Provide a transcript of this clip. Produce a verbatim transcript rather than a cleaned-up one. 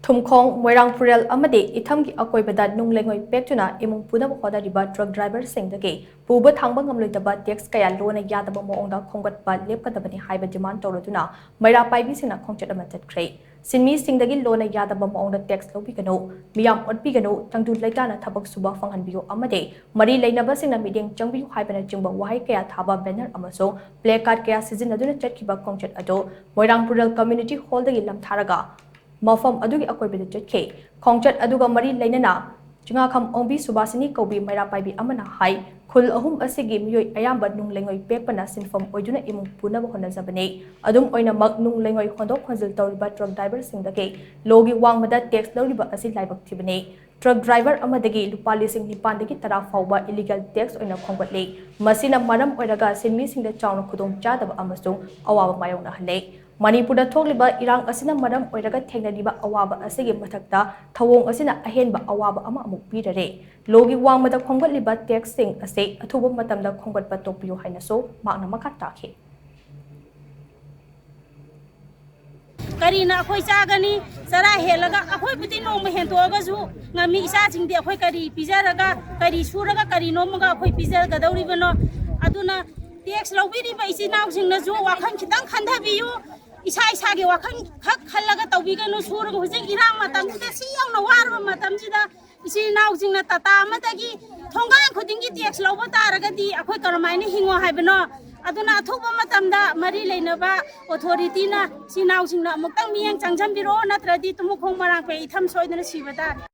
ꯊꯨꯝꯈꯣꯡ, ꯃꯣꯏꯔꯥꯡ ꯄꯨꯔꯦꯜ ꯑꯃꯗꯤ ꯏꯊꯝꯒꯤ ꯑꯀꯣꯏꯕꯗ ꯅꯨꯡ ꯂꯩꯉꯣꯏ ꯄꯦꯛꯇꯨꯅ ꯏꯃꯨꯡ ꯄꯨꯅꯕ ꯍꯣꯠꯅꯔꯤꯕ ꯇ꯭ꯔꯛ ꯗ꯭ꯔꯥꯏꯚꯔꯁꯤꯡꯗꯒꯤ ꯄꯨꯕ ꯊꯥꯡꯕ ꯉꯝꯂꯣꯏꯗꯕ ꯇꯦꯛꯁ ꯀꯌꯥ ꯂꯣꯟꯅ ꯌꯥꯗꯕ ꯃꯑꯣꯡꯗ ꯈꯣꯝꯒꯠꯄ ꯂꯦꯞꯀꯗꯕꯅꯤ ꯍꯥꯏꯕ ꯗꯤꯃꯥꯟ ꯇꯧꯔꯗꯨꯅ ꯃꯩꯔꯥ ꯄꯥꯏꯕꯤꯁꯤꯡꯅ ꯈꯣꯡꯆꯠ ꯑꯃ ꯆꯠꯈ꯭ꯔꯦ꯫ ꯁꯤꯟꯃꯤꯁꯤꯡꯗꯒꯤ ꯂꯣꯟꯅ ꯌꯥꯗꯕ ꯃꯑꯣꯡꯗ ꯇꯦꯛꯁ ꯂꯧꯕꯤꯒꯅꯨ, ꯃꯤꯌꯥꯝ ꯑꯣꯠꯄꯤꯒꯅꯨ, ꯇꯪꯗꯨ ꯂꯩꯇꯥꯅ ꯊꯕꯛ ꯁꯨꯕ ꯐꯪꯍꯟꯕꯤꯌꯨ ꯑꯃꯗꯤ ꯃꯔꯤ ꯂꯩꯅꯕꯁꯤꯡꯅ ꯃꯤꯠꯌꯦꯡ ꯆꯪꯕꯤꯌꯨ ꯍꯥꯏꯕꯅꯆꯤꯡꯕ ꯋꯥꯍꯩ ꯀꯌꯥ ꯊꯥꯕ ꯕꯦꯅꯔ ꯑꯃꯁꯨꯡ ꯄ꯭ꯂꯦ ꯀꯥꯔꯗ ꯀꯌꯥ ꯁꯤꯖꯤꯟꯅꯗꯨꯅ ꯆꯠꯈꯤꯕ ꯈꯣꯡꯆꯠ ꯑꯗꯨ ꯃꯣꯏꯔꯥꯡ ꯔꯨꯔꯦꯜ ꯀꯝꯃ꯭ꯌꯨꯅꯤꯇꯤ ꯍꯣꯜꯗꯒꯤ ꯂꯝꯊꯥꯔꯒ ꯃꯐꯝ ꯑꯗꯨꯒꯤ ꯑꯀꯣꯏꯕꯗ ꯆꯠꯈꯤ꯫ ꯈꯣꯡꯆꯠ ꯑꯗꯨꯒ ꯃꯔꯤ ꯂꯩꯅꯅ ꯆꯤꯉꯥꯈꯝ ꯑꯣꯡꯕꯤ ꯁꯨꯕꯥꯁꯤꯅꯤ ꯀꯧꯕꯤ ꯃꯩꯔꯥ ꯄꯥꯏꯕꯤ ꯑꯃꯅ ꯍꯥꯏ, ꯈꯨꯜ ꯑꯍꯨꯝ ꯑꯁꯤꯒꯤ ꯃꯤꯑꯣꯏ ꯑꯌꯥꯝꯕ ꯅꯨꯡ ꯂꯩꯉꯣꯏ ꯄꯦꯛꯄꯅ ꯁꯤꯟꯐꯝ ꯑꯣꯏꯗꯨꯅ ꯏꯃꯨꯡ ꯄꯨꯅꯕ ꯍꯣꯠꯅꯖꯕꯅꯤ꯫ ꯑꯗꯨꯝ ꯑꯣꯏꯅꯃꯛ, ꯅꯨꯡ ꯂꯩꯉꯣꯏ ꯍꯣꯟꯗꯣꯛ ꯍꯣꯟꯖꯤꯜ ꯇꯧꯔꯤꯕ ꯇ꯭ꯔꯛ ꯗ꯭ꯔꯥꯏꯚꯔꯁꯤꯡꯗꯒꯤ ꯂꯣꯒꯤ ꯋꯥꯡꯃꯗ ꯇꯦꯛꯁ ꯂꯧꯔꯤꯕ ꯑꯁꯤ ꯂꯥꯏꯕꯛ ꯊꯤꯕꯅꯤ꯫ ꯇ꯭ꯔꯛ ꯗ꯭ꯔꯥꯏꯚꯔ ꯑꯃꯗꯒꯤ ꯂꯨꯄꯥ ꯂꯤꯁꯤꯡ ꯅꯤꯄꯥꯟꯗꯒꯤ ꯇꯔꯥ ꯐꯥꯎꯕ ꯏꯂꯤꯒꯦꯜ ꯇꯦꯛꯁ ꯑꯣꯏꯅ ꯈꯣꯝꯒꯠꯂꯤ꯫ ꯃꯁꯤꯅ ꯃꯔꯝ ꯑꯣꯏꯔꯒ ꯁꯤꯟꯃꯤꯁꯤꯡꯗ ꯆꯥꯎꯅ ꯈꯨꯗꯣꯡꯆꯥꯗꯕ ꯑꯃꯁꯨꯡ ꯑꯋꯥꯕ ꯃꯥꯌꯣꯛꯅꯍꯜꯂꯦ꯫ ꯃꯅꯤꯄꯨꯔꯗ ꯊꯣꯛꯂꯤꯕ ꯏꯔꯥꯡ ꯑꯁꯤꯅ ꯃꯔꯝ ꯑꯣꯏꯔꯒ ꯊꯦꯡꯅꯔꯤꯕ ꯑꯋꯥꯕ ꯑꯁꯤꯒꯤ ꯃꯊꯛꯇ ꯊꯧꯑꯣꯡ ꯑꯁꯤꯅ ꯑꯍꯦꯟꯕ ꯑꯋꯥꯕ ꯑꯃ ꯑꯃꯨꯛ ꯄꯤꯔꯔꯦ꯫ ꯂꯣꯒꯤ ꯋꯥꯡꯃꯗ ꯈꯣꯝꯒꯠꯂꯤꯕ ꯇꯦꯛꯁꯁꯤꯡ ꯑꯁꯤ ꯑꯊꯨꯕ ꯃꯇꯝꯗ ꯈꯣꯝꯒꯠꯄ ꯇꯣꯛꯄꯤꯌꯨ ꯍꯥꯏꯅꯁꯨ ꯃꯍꯥꯛꯅ ꯃꯈꯥ ꯇꯥꯈꯤ꯫ ꯀꯔꯤꯅ ꯑꯩꯈꯣꯏ ꯆꯥꯒꯅꯤ? ꯆꯔꯥ ꯍꯦꯜꯂꯒ ꯑꯩꯈꯣꯏꯕꯨꯗꯤ ꯅꯣꯡꯃ ꯍꯦꯟꯇꯣꯛꯑꯒꯁꯨ ꯉꯝꯃꯤ, ꯏꯆꯥꯁꯤꯡꯗꯤ ꯑꯩꯈꯣꯏ ꯀꯔꯤ ꯄꯤꯖꯔꯒ, ꯀꯔꯤ ꯁꯨꯔꯒ, ꯀꯔꯤ ꯅꯣꯝꯃꯒ ꯑꯩꯈꯣꯏ ꯄꯤꯖꯒꯗꯧꯔꯤꯕꯅꯣ? ꯑꯗꯨꯅ ꯇꯦꯛꯁ ꯂꯧꯕꯤꯔꯤꯕ ꯏꯆꯤꯜ ꯏꯅꯥꯎꯁꯤꯡꯅꯁꯨ ꯋꯥꯈꯜ ꯈꯤꯇꯪ ꯈꯟꯊꯕꯤꯌꯨ꯫ ꯏꯁꯥ ꯏꯁꯥꯒꯤ ꯋꯥꯈꯜ ꯈꯛ ꯈꯜꯂꯒ ꯇꯧꯕꯤꯒꯅꯨ꯫ ꯁꯨꯔꯒ ꯍꯧꯖꯤꯛ ꯏꯔꯥꯡ ꯃꯇꯝꯁꯤꯗ, ꯁꯤ ꯌꯧꯅ ꯋꯥꯔꯕ ꯃꯇꯝꯁꯤꯗ ꯏꯆꯤꯜ ꯏꯅꯥꯎꯁꯤꯡꯅ ꯇꯥꯇꯥ ꯑꯃꯗꯒꯤ ꯊꯣꯡꯒꯥꯟ ꯈꯨꯗꯤꯡꯒꯤ ꯇꯦꯛꯁ ꯂꯧꯕ ꯇꯥꯔꯒꯗꯤ ꯑꯩꯈꯣꯏ ꯀꯔꯝꯍꯥꯏꯅ ꯍꯤꯡꯉꯣ ꯍꯥꯏꯕꯅꯣ? ꯑꯗꯨꯅ ꯑꯊꯨꯕ ꯃꯇꯝꯗ ꯃꯔꯤ ꯂꯩꯅꯕ ꯑꯣꯊꯣꯔꯤꯇꯤꯅ ꯏꯆꯤꯜ ꯏꯅꯥꯎꯁꯤꯡꯅ ꯑꯃꯨꯛꯇꯪ ꯃꯤꯠꯌꯦꯡ ꯆꯪꯁꯤꯟꯕꯤꯔꯛꯑꯣ, ꯅꯠꯇ꯭ꯔꯗꯤ ꯇꯨꯃꯨꯈꯣꯡ ꯃꯣꯏꯔꯥꯡ ꯄꯥꯏꯕꯤ ꯏꯊꯝ ꯁꯣꯏꯗꯅ ꯁꯤꯕ ꯇꯥꯔꯦ꯫